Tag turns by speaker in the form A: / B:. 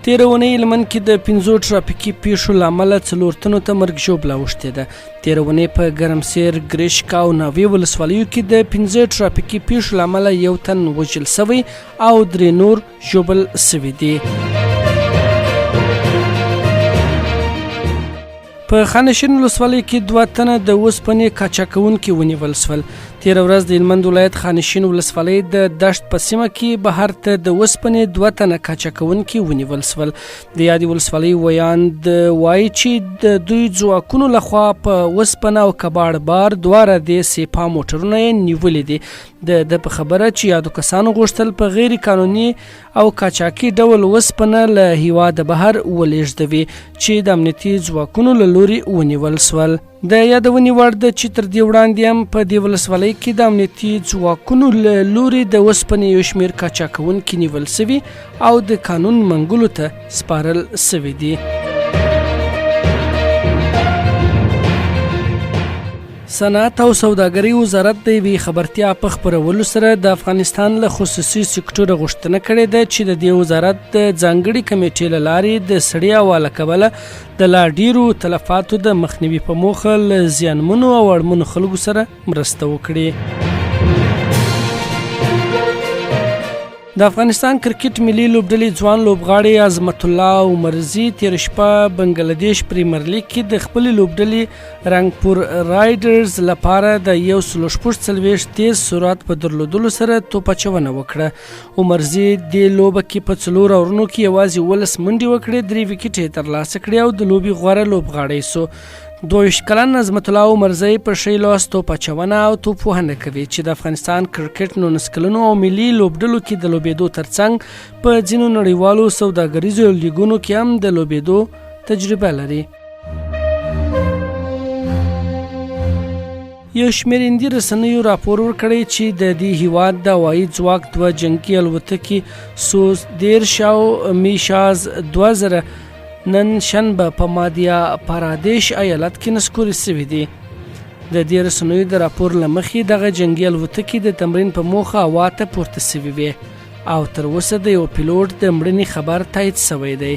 A: تېره اونۍ هلمند کې د پنځو ټرافیکي پیښو له امله څلور تنو ته مرګ ژوبله اوښتې ده. تېره اونۍ په ګرمسیر، ګرشک او ناوې ولسوالیو کې د پنځه ټرافیکي پیښو له امله یو تن وژل شوی او درې نور ژوبل شوي دي. په خانشین ولسوالۍ کې دوه تنه د اوسپنې قاچاق کوونکي ونیول شول. تېره ورځ د هلمند ولایت خانشین ولسوالۍ د دشت په سیمه کې بهر ته د اوسپنې دوه تنه قاچاق کوونکي ونیول شول. د یادې ولسوالۍ ویاند وایي چې د دوی ځواکونو لخوا په اوسپنه او کباړ بار دواړه د سیپا موټرونه یې نیولي دي. د ده په خبره چې یادو کسانو غوښتل په غیر قانوني او قاچاقي ډول وسپنه له هیواده بهر ولېږدوي چې د امنیتي ځواکونو له لوري ونیول شول. د یادونې وړ ده چې تر دې وړاندې هم په دې ولسوالۍ کې د امنیتي ځواکونو له لوري د وسپنې یو شمېر قاچاق کوونکي نیول شوي او د قانون منګولو ته سپارل شوي دي. صنعت او سوداګرۍ وزارت د یوې خبرتیا په خپرولو سره د افغانستان له خصوصي سکتوره غوښتنه کړې ده چې د دې وزارت د ځانګړي کمېټې له لارې د سړې هوا له کبله د لا ډیرو تلفاتو د مخنیوي په موخه له زیانمنو او اړمنو خلکو سره مرسته وکړي. د افغانستان کرکټ ملي لوبډلې ځوان لوبغاړي عظمت الله عمرزي تیر شپه بنگلاديش پریمیر لیګ کې د خپل لوبډلې رنګپور رایډرز لپاره د 146 تیز سرعت په درلودلو سره توپ اچونه وکړه. عمرزي د لوبه کې په څلور اورونو کې یوازې 19 منډې وکړې، درې ویکټې ترلاسه کړې او د لوبې غوره لوبغاړی سو. 22 کلن عظمت الله عمرزی په ښی لاس توپ اچونه او توپ وهنه کوي چې د افغانستان کرکټ 19 کلنو او ملي لوبډلو کې د لوبېدو ترڅنګ په ځینو نړیوالو سوداګریزو لیګونو کې هم د لوبېدو تجربه لري. یو شمېر هندي رسنیو راپور ورکړی چې د دې هیواد د هوایي ځواک دوه جنګي الوتکې سوز 30 او میشاز 2000 نن شنبه په مادیا پرادیش ایالت کې نسکورې شوې دي. د دې رسنیو د راپور له مخې دغه جنګي الوتکې د تمرین په موخه هوا ته پورته شوې وې او تر اوسه د یو پیلوټ د مړینې خبر تایید شوی دی.